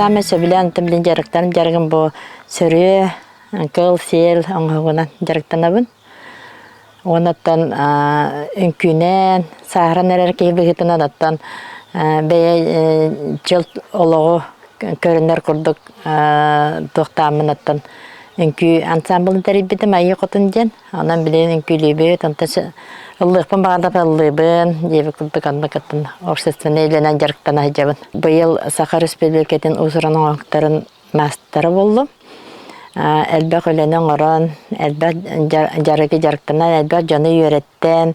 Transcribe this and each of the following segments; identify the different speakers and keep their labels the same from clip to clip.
Speaker 1: Саамай сөбүлээн онтон билин дьарыктанар дьарыгым бу сөрүө, кыл-сиэл оҥоһугунан дьарыктанабын. Уонна оттон үҥкүүнэн, сааһыран эрэр киһи быһыытынан оттон бэйэ чөл олоҕу көрүнэр курдук туохтааммын оттон үҥкүү ансаамбылын тэрийбитим Айыы Хотун диэн. Онон билигин үҥкүүлүүбүт, онтон ыллыахпын баҕарбат ыллыыбын диэбит курдук оннук оттон общественнай үлэнэн дьарыктана сылдьабын. Быйыл Саха Республикатын уус-уран оҥоһуктарын маастара буоллум. Элбэх үлэни оҥорон, элбэх дьарыгы дьарыктанан, элбэх дьону үөрэттэн,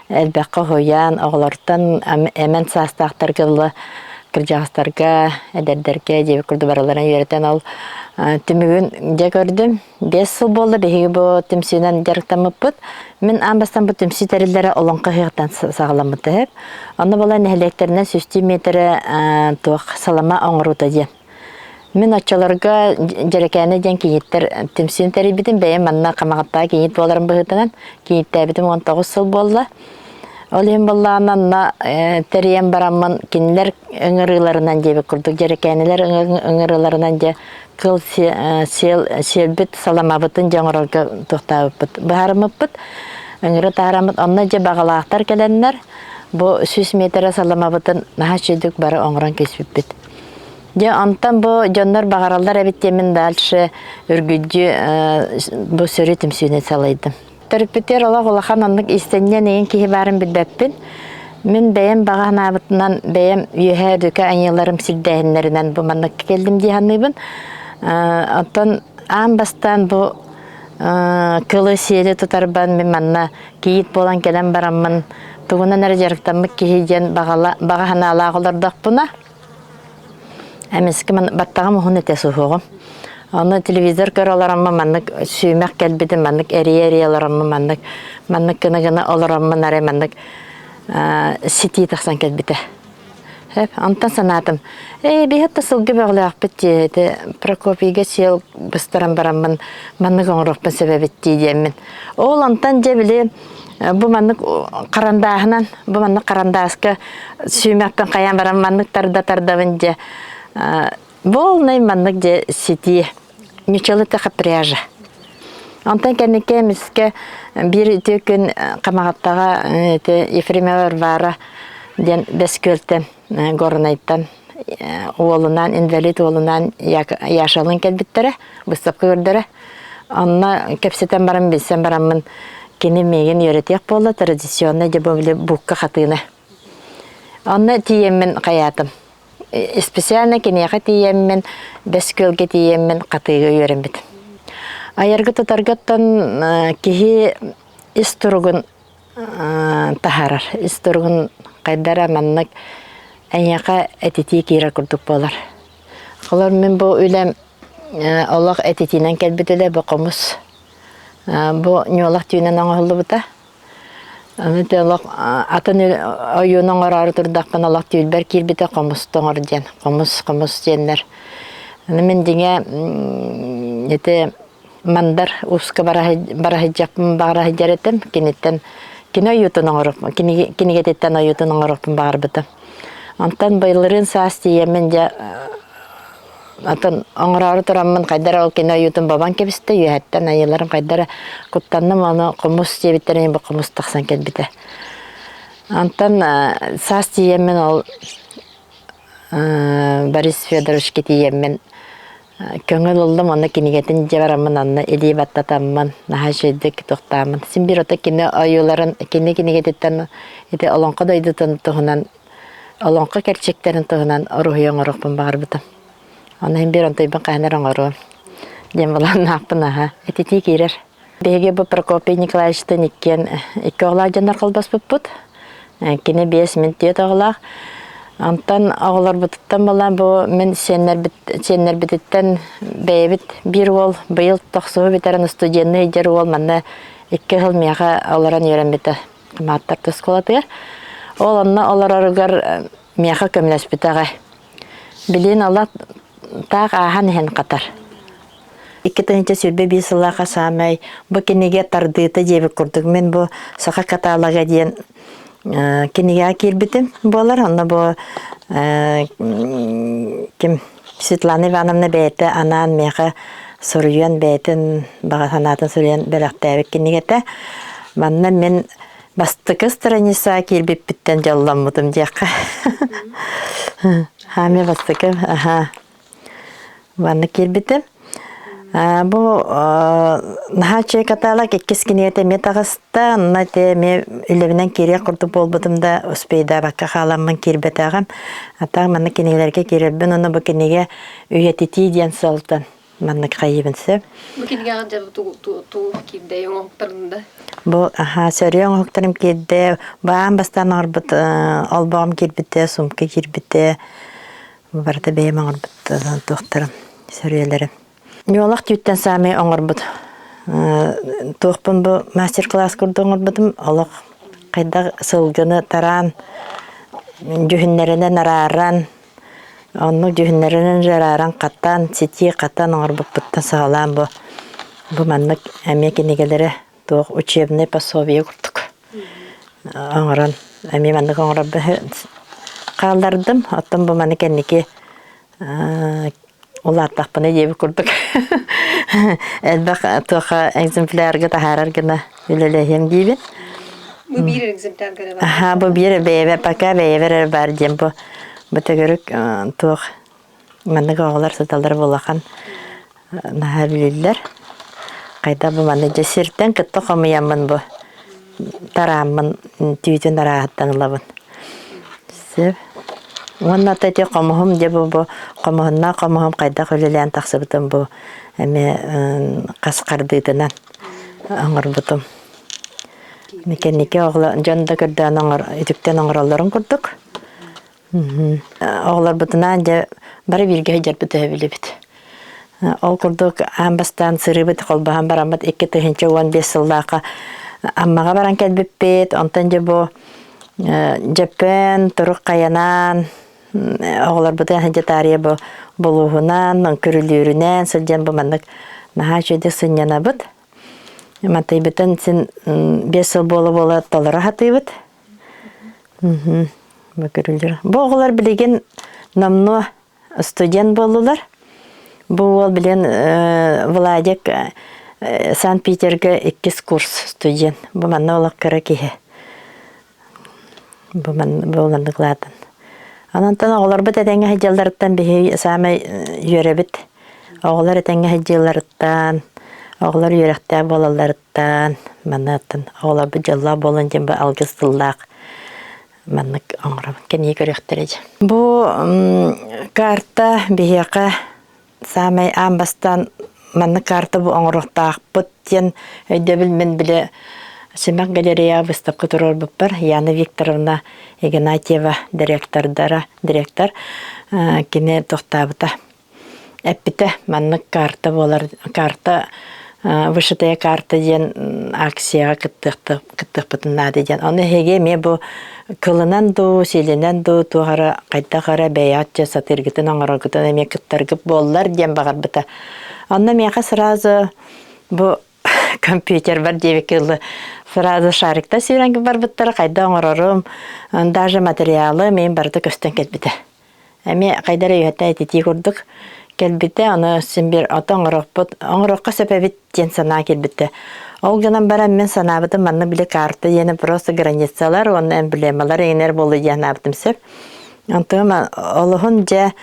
Speaker 1: элбэххэ уһуйан, оҕолортон эмэн саастаахтарга ыла кырдьаҕастарга, эдэрдэргэ диэбит курдук барыларын үөрэтэн ол түмүгүн дьэ көрдүм. 5 сыл буолла биһиги бу түмсүүнэн дьарыктаммыппыт. Мин аан бастаан бу түмсүү тэриллэрэ Олоҥхо ыһыаҕыттан саҕаламмыта үһү. Онно буолан нэһилиэктэринэн сүүстүү миэтэрэ туох салама оҥоруута диэн. Мин оччолорго Дьэрэкээнэ диэн кийииттэр түмсүүнү тэрийбитим. Бэйэм манна Хамаҕаттаҕа кийиит буоларым быһыытынан кийииттээбитим 19 сыл буолла. Ол иһин буоллаҕына онно тэрийэн бараммын кинилэр ыҥырыыларынан диэбит курдук дьэрэкээнилэр ыҥырыыларынан дьэ кыл сиэл сиэлбит саламабытын дьэ оҥорорго туохтаабыппыт быһаарыммыппыт ыҥыры таһаараммыт онно дьэ баҕалаахтар кэлэннэр бу 100 миэтэрэ саламабытын наһаа үчүгдүк бары оҥорон кэспиппит. Дьэ онтон бу дьоннор баҕараллар эбит диэммин дальше үргүддьү бу сөрү түмсүүнү салайдым. Төрөппүттэр олох улахан оннук иистэнньэн эҥин киһи баарын билбэппин. Мин бэйэм баҕа санаабытынан бэйэм үөһээ үрдүкэ айыыларым сирдээһиннэринэн бу маннык кэллим дии саныыбын. Оттон аан бастаан бу кылы сиэли тутарбан мин манна кийиит буолан кэлэн бараммын тугунан эрэ дьарыктаммыт киһи диэн баҕа санаалаах олордохпуна Эмискэ баттаҕым уһун этэ суһуоҕум. Ону телевизор көрө олороммун маннык сүүмэх кэлбитим, маннык эрийэ-эрийэ олороммун, маннык маннык гына-гына олороммун арай маннык ситии тахсан кэлбитэ. Онтон санаатым, ээ биһи да сылгы бөҕөлөөхпүт дии, ити Прокопийга сиэл быстаран бараммын маннык оҥоруохпун сөп эбит дии диэммин. Ол онтон дьэ били бу маннык харандааһынан бу маннык харандааска сүүмэхпин хайаан баран маннык тарда тардабын дьэ полный маннык дьэ ситии ньучалытаха пряжа онтон кэнники эмискэ биир үтүө күн Хамаҕаттаҕа ити Ефремова Варвара диэн Бэс Күөлтэн Горнайтан уолунаан инвалид уолунаан Яшалыын кэлбиттэрэ быыстапка көрдөрө онно кэпсэтэн баран билсэн бараммын кини миигин үөрэтиэх буолла традиционный дебовли букка хатыыны онно тиийэммин хайаатым специально киниэхэ тиийэммин Бэс Күөлгэ тиийэммин хатыыга үөрэммитим айарга тутаргаттан киһи ис туругун таһаарар. Ис туругун хайдара маннык эйиэхэ этитии киирэр курдук буолар. Холор мин бу үлэм олох этитиинэн кэлбит үлэ бу хомус. Бу ньуолах түүнэн оҥоһуллубута. Аны те олох атын ойууну оҥороору турдахпына олох түүлбэр киирбитэ хомус тоҥор диэн. Хомус, хомус диэннэр. Аны мин дьиҥэ ити Мандар ууска бараһыдьаппын баҕараһыдьар этим. Киниттэн кини ойуутун оҥоруох кинигэтиттэн ойуутун оҥоруохпун баҕарбытым. Онтон быйылырыын саас тиийэммин дьэ атын оҥороору тураммын хайдара ол кини ойуутун бобон кэбистэ үөһэттэн айыыларым хайдара куттанным ону хомус диэбиттэрин бу хомус тахсан кэлбитэ. Онтон саас тиийэммин ол Борис Федоровичка тиийэммин Көҥүл ыллым уонна кинигэтин дьэ бараммын анна илии баттатаммын наһаа үчүгэйдик туохтааммын син биир ото кини ойууларын кини кинигэтиттэн ити олоҥхо дойдутун туһунан олоҥхо кэрчиктэрин туһунан уруһуй оҥоруохпун баҕарбытым. Ону иһин биир онтуйбун хаһан эрэ оҥоруом диэн былааннаахпын аһа. Ититии киирэр. Биһиги бу Прокопий Николаевичтыын иккиэн икки оҕолоох дьоннор холбоспуппут. Кини 5 мин түөрт оҕолоох. Онтон оҕолорбутуттан буолан бу мин сиэннэрбит сиэннэрбититтэн бэйэбит биир уол быйыл тохсуһу бүтэрэн студенный дьэр уол манна икки сыл миэхэ олорон үөрэммитэ Мааттар оскуолатыгар. Ол онно олороругар миэхэ көмөлөспүтэ аҕай. Билигин олох таах ааһан иһэн хатар. 2021 сыллаахха саамай бу кинигэ тардыыта диэбит курдук мин бу саха каталога диэн кинигэҕэ киирбитим буолар. Онно бу ким Светлана Ивановна бэйэтэ анаан миэхэ суруйан бэйэтин баҕа санаатын суруйан бэлэхтээбит кинигэтэ. Манна мин бастакы страница киирбиппиттэн дьолломмутум диэххэ. Хаами бастакы, аха. Манна киирбитим. Бу наһаа үчүгэй каталог иккис кинигэтэ эмиэ таҕыста. Онно ити эмиэ үлэбинэн киириэх курдук буолбутум да успейдаабакка хааламмын киирбэтэҕим. А так манна кинигэлэргэ киирэрбин уонна бу кинигэ үйэтитии диэн сыалтан маннык хайыыбын сөп.
Speaker 2: Бу кинигэҕэ дьэ тугу киирдэ оҥоһуктарын да?
Speaker 1: Бу аха сөрүө оҥоһуктарым киирдэ. Баан бастаан оҥорбут олбоҕум киирбитэ, сумка киирбитэ. Барыта бэйэм оҥорбут туохтарым, сөрүөлэрим. Ньуолах түүттэн саамай оҥорбут туохпун бу мастер-класс курдук оҥорбутум олох хайдах сылгыны тараан дьүһүннэринэн арааран оннук дьүһүннэринэн арааран хатан ситии хатан оҥорбуппуттан саҕалаан бу бу маннык эмиэ кинигэлэрэ туох учебнай пособие курдук оҥорон эмиэ маннык оҥорорбун хааллардым. Оттон бу маны кэнники улааттахпына диэбит курдук элбэх туохха экземплярга таһаарар гына үлэлэһиэм диибин.
Speaker 2: Бу биир экземплярга эрэ бар.
Speaker 1: Аха, бу биир бэйэбэр пока бэйэбэр эрэ бар диэн бу бу төгүрүк туох Маннык оҕолор сыталлар улахан наһаа билиллэр. Хайда бу маны дьэ сиртэн кытта хомуйаммын бу тарааммын түүтүн арааһыттан ылабын. Сөп. Уонна ити хомуһум дьэ бу бу хомуһуннаах хомуһум хайдах үлэлээн тахсыбытым бу эмиэ хас хардыытынан оҥорбутум. Кэнники оҕолор дьон да көрдөөн оҥор үтүктэн оҥороллорун курдук. Оҕолорбутунаан дьэ бары бииргэ сылдьарбыт өһөбүлүбүт. Ол курдук аан бастаан сырыыбыт холбоһон бараммыт 2015 сыллаахха Аммаҕа баран кэлбиппит. Онтон дьэ бу Дьөппөн, Турук хайанаан оҕолорбутун сылдьа таарыйа бу булууһунан, көрүлүүрүнэн сылдьан бу маннык наһаа үчүгэйдик сынньанабыт. Матыйбытын син 5 сыл буола-буола толоро сатыыбыт. Бу Бу оҕолор билигин номнуо студент буоллулар. Бу уол билигин Владик Санкт-Питерга иккис курс студент. Бу манна олох кыра киһи. Бу бу маннык улаатан. Онон оҕолорбут этэҥҥэ сылдьалларыттан биһиги саамай үөрэбит. Оҕолор этэҥҥэ сылдьыыларыттан, оҕолор үөрэхтээх буолалларыттан, манныттан оҕолорбут дьоллоох буолун диэн бу алгыс тыллаах маннык оҥоробун. Кэнии көрүөхтэрэ дьэ. Бу карта биһиэхэ саамай аан бастаан маннык карта бу оҥоруохтаахпыт диэн өйдөбүл мин били Симэх галерея выставка туруорбуппар Яна Викторовна Игнатьева директордара директор кини тохтаабыта эппитэ маннык карта буолар карта вышитая карта диэн акцияҕа кыттыахпытын наада диэн ону эһиги эмиэ бу кылынан дуу силинэн дуу туох эрэ хайдах эрэ бэйэҕит сатыыргытын оҥороргутун эмиэ кыттаргыт буоллар диэн баҕарбыта онно миэхэ сразу бу компьютербар диэбиккэ дылы сразу шариктар сүүрэн барбыттара хайда оҥорорум даже материалы мин барыта көстөн кэлбитэ Эмиэ хайда эрэ үһэтэ ититии курдук кэлбитэ, ону син биир ото оҥоруохпут, оҥоруохха сөп эбит диэн санаа киирбитэ. Ол гынан баран мин санаабытым манна били карта диэни просто границалар уонна эмблемалар иҥнэр буолуо диэн санаабытым сөп. Онтум олуһун дьэ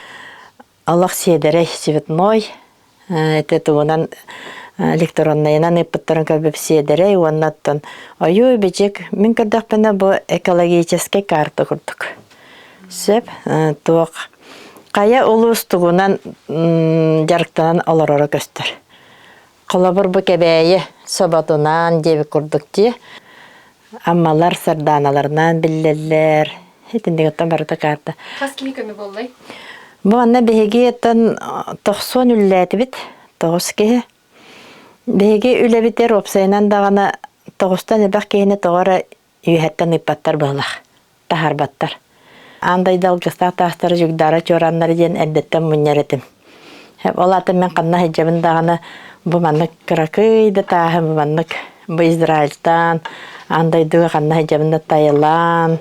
Speaker 1: олох сиэдэрэй цветной Ити тугунан электроннайынан ыыппыттарын көрбүп сиэдэрэй уонна оттон ойуу бичик мин көрдөхпүнэ бу экологическай карта курдук. Сөп туох хайа улуус тугунан дьарыктанан олороро көстөр. Холобур бу Кэбээйи соботунаан диэбит курдук дии. Аммалар сардааналарынан биллэллэр. Итинник оттон барыта карта.
Speaker 2: Хас киһи көмө буоллай?
Speaker 1: Бу манна биһиги оттон 90 үллээтибит, 9 киһи. Биһиги үлэбитигэр уопсайынан даҕаны тоҕустан элбэх киһини тоҕо эрэ үөһэттэн ыыппаттар быһылах. Таһаарбаттар. Аан дойду алгыстаах таастара дьугдаара чуорааннара диэн эрдэттэн мунньар этим. Ол аата мин ханна сылдьабын даҕаны бу маннык кыракый да тааһы бу маннык бу Израильтан, аан дойдуга ханна сылдьабын да Таиланд,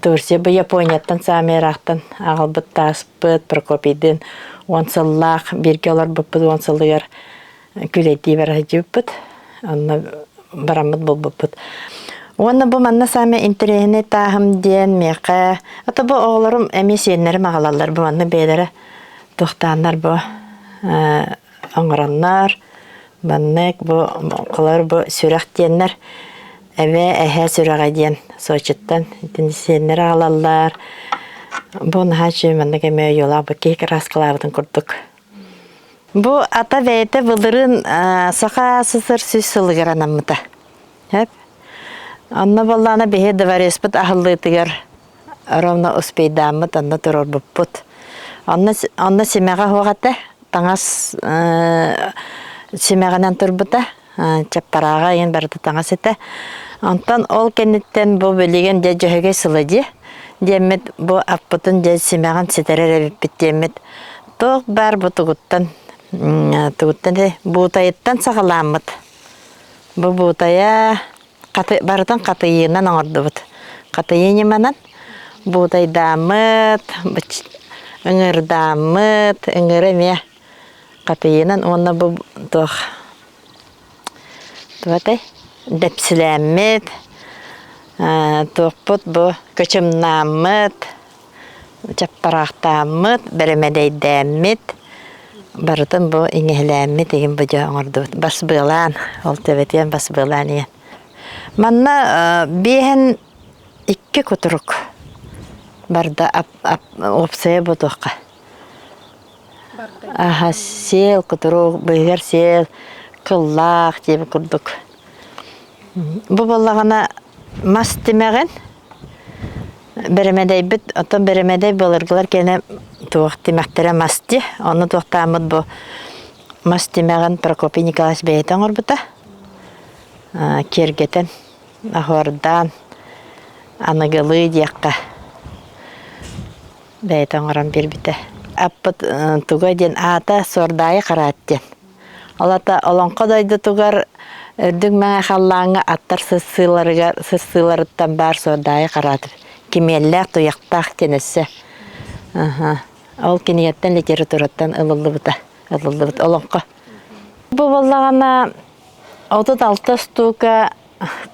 Speaker 1: Турция бу Японияттан саамай ыраахтан аҕалбыт тааспыт Прокопийдыын. 10 сыллаах бииргэ олорбуппут 10 сылыгар күлэйдии бара сылдьыбыппыт. Онно бараммыт булбуппут. Уонна бу манна саамай интэриэһинэй тааһым диэн миэхэ, ата бу оҕолорум эмиэ сиэннэрим аҕалаллар бу манна бэйэлэрэ туохтааннар бу оҥороннор маннык бу холор бу сүрэх диэннэр эбээ эһээ сүрэҕэ диэн Сочиттан итини сиэннэр аҕалаллар. Бу наһаа үчүгэй маннык эмиэ ойуулаах бу киһи кырааскалаабытын курдук. Бу ата бэйэтэ былырыын Саха СССР сүүс сылыгар анаммыта. Сөп. Онно буоллаҕына биһи дворецпыт аһыллыытыгар ровно успейдааммыт онно туруорбуппут. Онно, онно симэҕэ суох этэ. Таҥас симэҕинэн турбута. Чаппарааҕа иһин барыта таҥас этэ. Онтон ол кэнниттэн бу билигин дьэ Дьөһөгөй сыла дии диэммит бу аппытын дьэ симэҕин ситэрэр эбиппит диэммит туох баар бу тугуттан тугуттан буутайыттан саҕалааммыт. Бу буутайа хаты, барытын хатыйыынан оҥордубут. Хатыйыы ньыманан буутайдааммыт, ыҥырдааммыт, ыҥыра эмиэ хатыйыынан уонна бу туох туох этэй дэпсилээммит, туохпут бу кычымнааммыт, чаппараахтааммыт, бэрэмэдэйдээммит, барытын бу иҥэһэлээммит игин бу дьэ оҥордубут. Бас быалаан, ол төбөтүөн бас быалаан ийэн. Манна 52 кутурук барда уопсайа бу туохха. Аха, сиэл кутурук, быыһыгар сиэл, кыллаах диэбит курдук. Бу буоллаҕына мас тимэҕин Бэрэмэдэйбит, оттон бэрэмэдэй былыргылар кэнэ туох тимэхтэрэ мас дии. Онно туохтааммыт бу мас тимэҕин Прокопий Николаевич бэйэтэ оҥорбута. Киэргэтэн, оһуордаан, аныгылыы диэххэ бэйэтэ оҥорон биэрбитэ. Аппыт туга диэн аата Суордаайы Хараат диэн. Ол аата Олоҥхо дойдутугар үрдүк мэҥэ халлааҥҥа аттар сырсыыларыгар сырсыыларыттан баар суордаайы хараатыр кимиэллээх туйахтаах диэн өссө аха ол кинигэттэн литератураттан ылыллыбыта ылыллыбыт олоҥхо. Бу буоллаҕына 36 устуука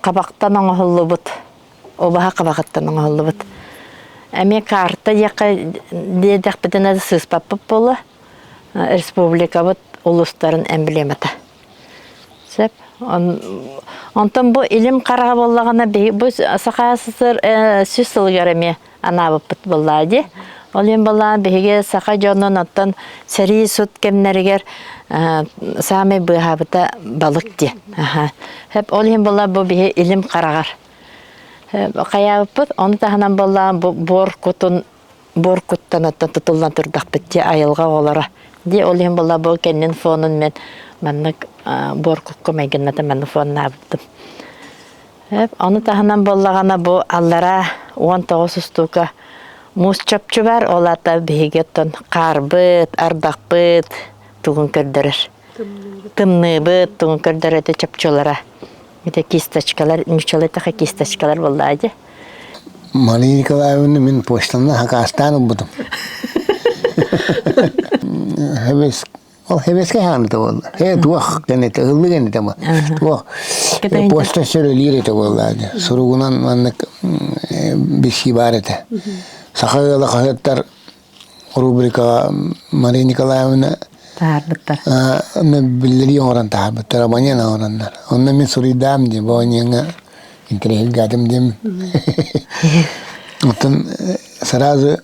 Speaker 1: хабахтан оҥоһуллубут убаһа хабаҕыттан оҥоһуллубут. Эмиэ карта диэххэ диэтэхпитинэ сыыспаппыт буолуо. Республикабыт улуустарын эмблемата. Сөп. Онтон бу илим хараҕа буоллаҕына бу Саха СССР сүүс сылыгар эмиэ анаабыппыт буоллаа дии. Ол иһин буоллаҕына биһиги саха дьонун оттон сэрии сут кэмнэригэр саамай быыһаабыта балык дии. Сөп. Ол иһин буолла бу биһи илим хараҕар хайаабыппыт. Ону таһынан буоллаҕына бу буор кутун буор куттан оттон тутуллан турдахпыт дии айылҕа оҕолоро дии ол иһин буолла бу кэннин фонун мен маннык буор кукка майгынната маннык фоннаабыттым. Ону таһынан буоллаҕына бу аллараа 19 устуука муус чопчу бар, ол аата биһиги оттон хаарбыт, ардахпыт тугун көрдөрөр. Тымныыбыт тугун көрдөрөр этэ чопчулара. Ити кисточкалар, ньуччалыы таха кисточкалар буоллаа дии.
Speaker 3: Мария Николаевна мин почтанан хакаастаан ылбытым. Хэбэс ол хэбэскэ хаамыта буолла. Э туох кэннитэ ыллы кэннитэ ма. Туох почта сөрөлиир этэ буолла. Суругунан маннык бисии баар этэ. Саха ыала хаһыаттар рубрикаҕа Мария Николаевна
Speaker 1: таһаарбыттар.
Speaker 3: Биллэрии оҥорон таһаарбыттар, абонент оҥороннор. Онно мин суруйдаам дии, бу абонеҥҥа интэриэһиргээтим диэм. Оттон сразу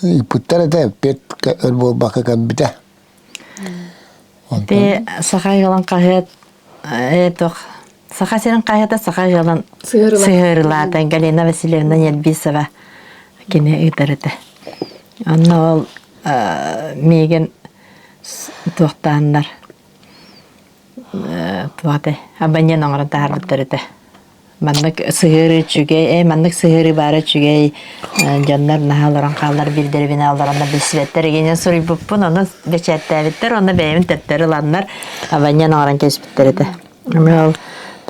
Speaker 3: ыыппыттар этэ, эппиэт өр буолбакка кэлбитэ.
Speaker 1: Ити Саха ыалын хаһыат туох Саха сирин хаһыата Саха ыалын сыһыарылаата Галина Васильевна Нельбисова кини ыытар этэ. Онно ол миигин туохтааннар туох абонент оҥорон таһаарбыттар этэ. Маннык сыһыарыы үчүгэй, маннык сыһыарыы баара үчүгэй, дьоннор наһаа олорон хааллар биирдэрибинэ олороннор билсибэттэр игинэн суруйбуппун, ону бэчээттээбиттэр, онно бэйэбин төттөрү ыланнар абонент оҥорон кэбиспиттэр этэ. Ол.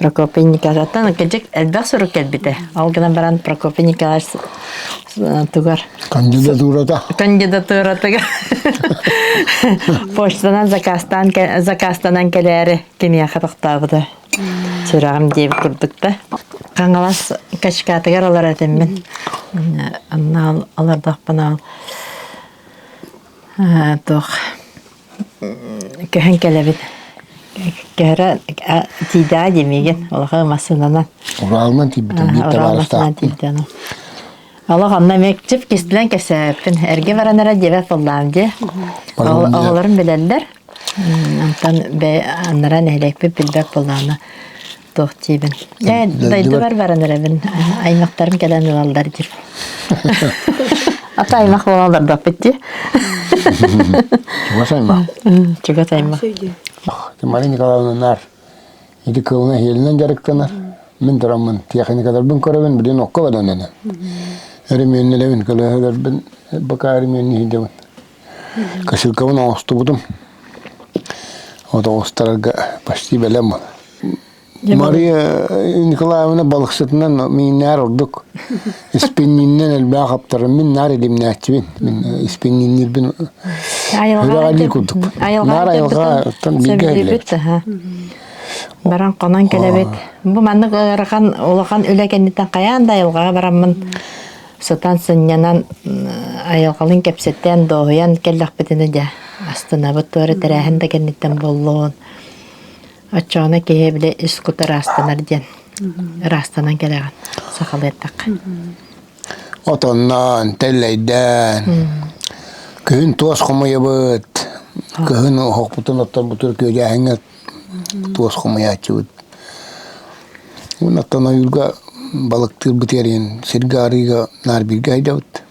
Speaker 1: Прокопий Николаевтан кырдьык элбэх сурук кэлбитэ. Ол гынан баран Прокопий Николаевич тугар
Speaker 3: Кандидатурата.
Speaker 1: Кандидатуратыгар почтанан заказтаан заказтанан кэлээри киниэхэ тохтообута. Сүрэҕим диэбит курдук да. Хаҥалас Качкатыгар олорор этим мин. Онно олордохпуна ол туох Көһөн кэлэбит. Көһөрө тиийдэҕэ дии миигин улахан массыынанан.
Speaker 3: Уралынан тиийбитим биир табаарыстаах.
Speaker 1: Олох онно эмиэ чып кистэлэҥ кэпсээбиппин. Эргэ баран эрэ диэбэт буоллаҕым дии. Оҕолорум билэллэр. Онтон бэйэ анараа нэһилиэкпит билбэт буоллаҕына туох диибин. Ээ, дойдубар баран эрэбин. Аймахтарым кэлэн ылаллар диир. Ата аймах буолан олордохпут дии.
Speaker 3: Чугас аймах.
Speaker 1: Чугас аймах.
Speaker 3: Мария Николаевна наар ити кылына иһиэлинэн дьарыктанар. Мин тураммын тиэхиникаларбын көрөбүн, билин окко бадананы. Өрөмүөннэлэбин, көлөһөлөрбүн бака өрөмүөннүү сылдьабын. Косилкабын оҥостубутум. Вот оҕустарарга почти бэлэм. Мария Николаевна балыксытынан мииннээр ордук. Испинниннэн элбэх аптарым. Мин наар илимнээччибин. Мин испиннинниирбин үрэҕэлии курдук. Наар айылҕаттан бииргэ иһиллэбит.
Speaker 1: Баран хонон кэлэбит. Бу маннык ыарахан улахан үлэ кэнниттэн хайаан да айылҕаҕа бараммын сытан сынньанан айылҕалыын кэпсэтэн дуоһуйан кэллэхпитинэ дьэ астынабыт туора тэрээһин да кэнниттэн буоллун оччоҕуна киһи били ис кута ыраастанар диэн ыраастанан кэлэҕин сахалыы эттэххэ
Speaker 3: Отонноон, тэллэйдээн, күһүн туос хомуйабыт, кыһын оһохпутун отторбутугар күөдьээһиҥҥэ туос хомуйааччыбыт. Оттон ойуурга балыктыырбыт эрин сиргэ арыыга наар бииргэ сылдьабыт.